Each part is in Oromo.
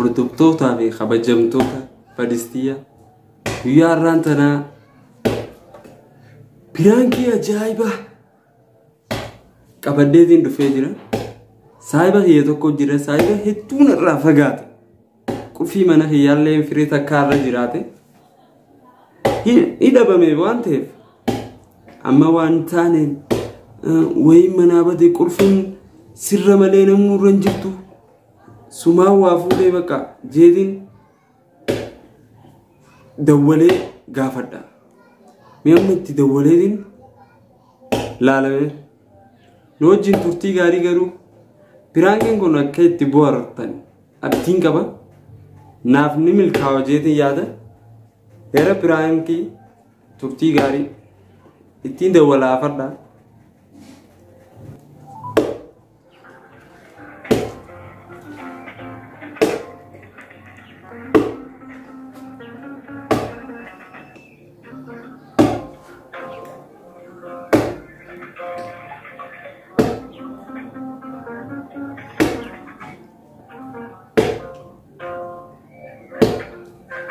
Hordoftootaa fi kabajamtoota Fadistiyyaa guyyaa har'aan tanaa piraankii ajaa'ibaa qabadheetiin dhufee jira. Saahiba kiyya tokko jira. Saahiba hedduun irraa fagaate. Qulfii mana kiyyaallee firii takkaa irra jiraate. Ni dhabame waan ta'eef amma waan taaneen wayii manaa bade qulfiin sirra malee namni irra hin jirtu. Sumaan waa fuudhee bakka jeetiin dawwalee gaafadha. Mee amma itti dawwaleetiin laalame. Nu wajjin turtii gaarii garuu piraankiin kun akka itti bohaartan abdiin qaba. Naaf ni milkaa'a jeetiin yaada. Gara piraankii turtii gaarii ittiin dawwalaafadha.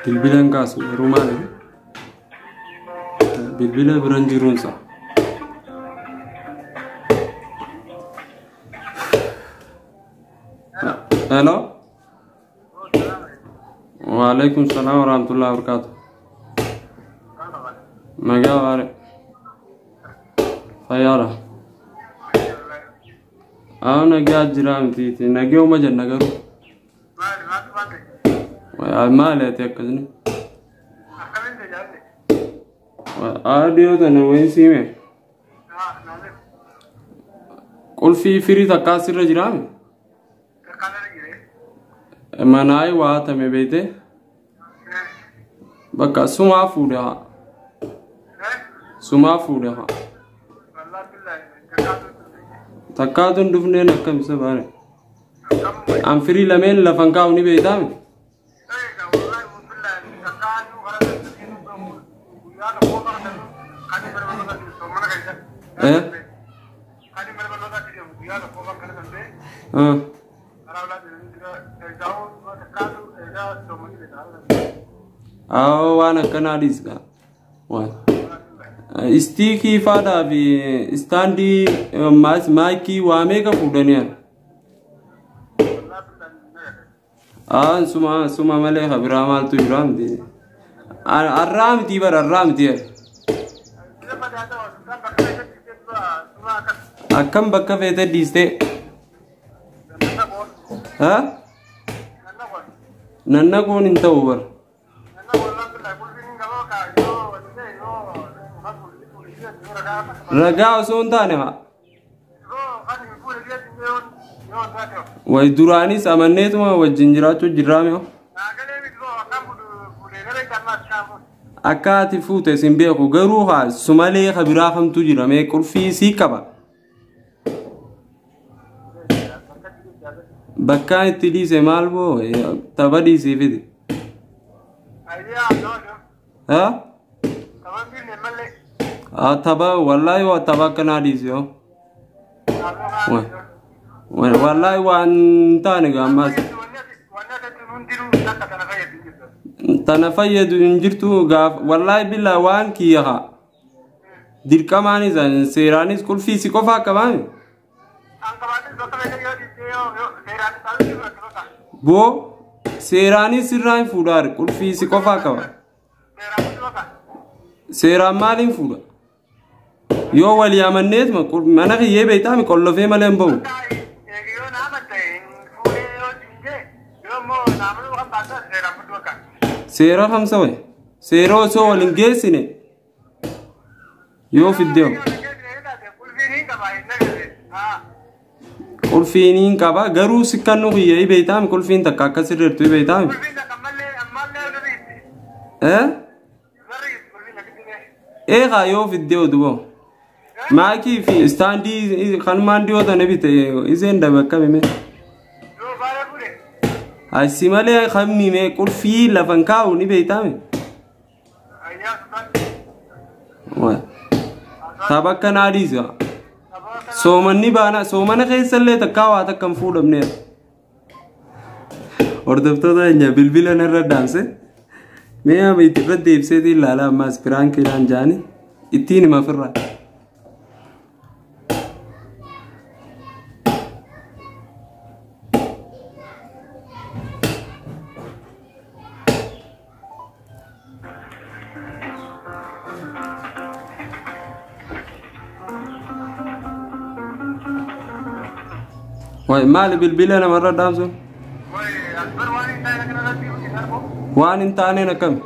Bilbila hin kaasu garuu maali? Bilbila bira hin jiruunsa. Hello? Waalaikum salaam wa rahmatullahi wa barakatuh. Nagaa baare. Fayyaadha. Haa nagaa jira miti. Nagee uma jenna garuu. Maali ati akkasni? Haa dhiyoo tana wayin siime. Qulfii firii takkaa sirra jiraame? Manaayi waa hatame beeyte? Bakka sumaa fuudhe haa. Sumaa fuudhe haa. Takkaatu hin dhufneen akkam isa baane. An firii lameen lafan kaa'u ni beeytaame? Eh? Ah. Awoo waan akkanaa dhiisga. Waan. Istiikii faadhaa fi istaandii maayikii waa meeqa fuudhanii ana. Aan suma suma malee ka biraa maaltu jira miti. Arraa miti bara arraa miti. Akkam bakka feete dhiistee. Ha? Nannaquun hin ta'u bara. Ragaa osoo hin taane haa. Way duraanis amanneetuma wajjin jiraachuu jirraa mi'oo. Akka ati fuute sin beeku garuu haa sumalee ka biraa kamtu jira mee qulfii sii qaba. Bakkaan itti dhiise maal boo tapha dhiisii fidi. Ha? Ah, tapha wallaahi waa tapha akkanaa dhiisi yoo. Wallaahi waan hin taane gaammaas. Tana fayyadu hin jirtu gaaf wallaahi billaa waan kiyya haa. Dirqamaanis seeraanis qulfii si qofaa qabaame. Boo seeraanis sirraa hin fuudhaare qulfii si qofaa qaba. Seeraan maaliin fuudha? Yoo walii amanneetuma mana kiyyee beektaami qollofee malee hin bahu. Seera kamsa wayi? Seera osoo wal hin geessine yoo fiddee hoo? Qulfiin hin qaba garuu sikkannuu kiyya hi beektaami qulfiin takka akka sirreertu hi beektaami. Eh? Eegaa yoo fiddee oduu hoo? Maakii fi istaandii kanumaan dhiyoo tana bite iseen dhabe akkami mee? Asi malee kammi mee qulfii lafan kaa'u ni beektaami. Tapha akkanaa dhiisa. Soomanni baana soomana keessallee takkaa waa takka hin fuudhamneera. Hordoftoota keenya bilbila narra dhaamse. Mee amma itti irra deebiseetii ilaala ammaas piraankiidhaan jaani ittiin hima ofirraa. Wayi maali bilbila namarra dhaamsuun? Waan hin taaneen akkami?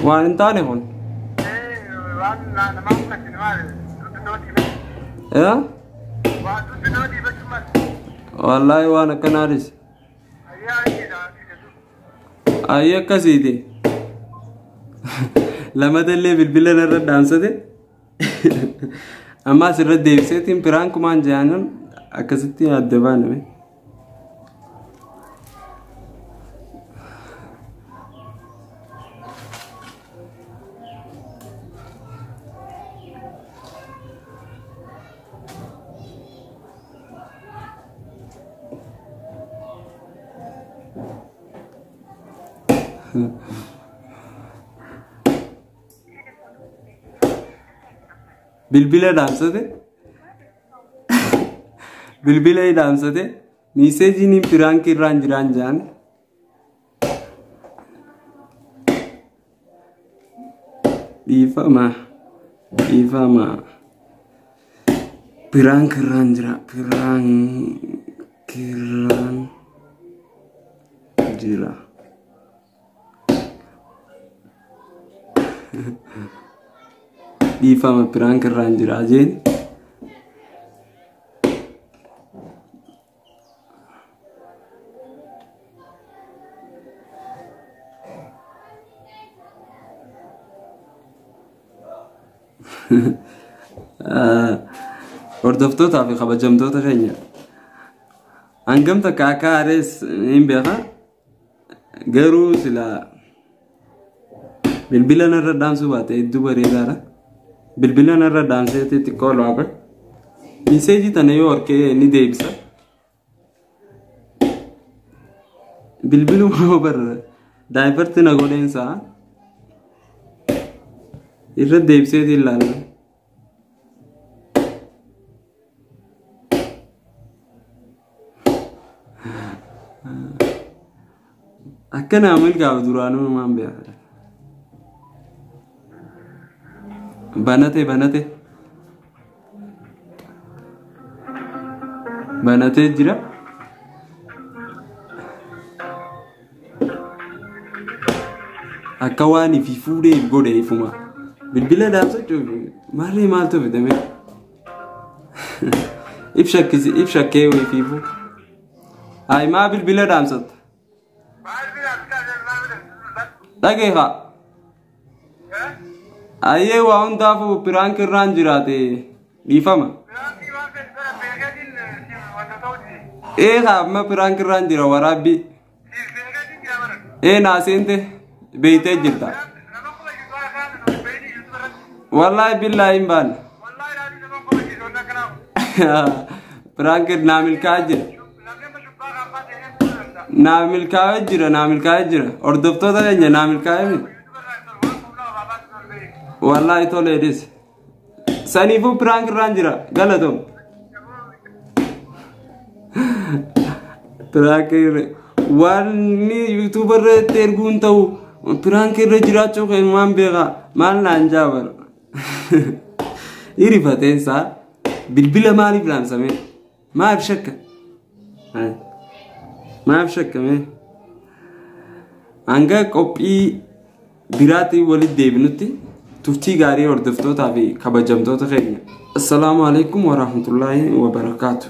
Waan hin taane kun? Wallaahi waan akkanaadhis. Ayyee akkasiiti. Lamatallee bilbila narra dhaamsate. Ammaas irra deebiseetiin piraankumaan jedhanuun akkasitti adda baaname. Bilbila dhaamsate. Bilbila dhaamsate. Miiseejiin piraankii irraan jiraan jaan. Dhiifama. Dhiifama. Piraank irraan jira. Piraank irraan jira. Dhiifama piraank irraan jira jeen. Hordoftootaa fi kabajamtoota keenya. Hangam takka akka aarees hin beeka. Garuu sila bilbila narra dhaamsuu baate hedduu bareedaadha. Bilbila narra dhaamseeti xiqqoo laaqa. Miseejii tana yoo harkee ni deebisa. Bilbiluma barra daayifarti na godheensaa irra deebiseeti ilaalla. Akka naa milkaa'u duraanuu maan beeka. Banate banate. Banatee jira. Akka waan ifi fuudhee godhe ifuma. Bilbila dhaamsachuuf maarree maaltu fidame? Ibshakkee ifiifu. Hayi maa bilbila dhaamsatta? Dhagee haa. Ayyee waa hundaafuu piraank irraan jiraate dhiifama. Ee haa amma piraank irraan jira waraabbii. Ee naa seente beeytee jirta. Wallaahi billaahi hin baane. Piraank naa milkaa'aa jira. Naa milkaa'ee jira naa milkaa'ee jira. Hordoftoota keenya naa milkaa'ee miti. Wallaahi toleedis. Saniifuu piraank irraan jira galatoom. Piraank wanni yuutuuba irratti erguun ta'u piraank irra jiraachuu kan waan beekaa maal naan jaabara. Irifateensaa bilbila maaliif dhaamsame? Maaf shakka? Maaf shakkame? Hanga qophii biraatiin walitti deebinutti turtii gaarii hordoftootaa fi kabajamtoota keenya. Assalaamu alaikum warahmatullaahi wabarakaatu.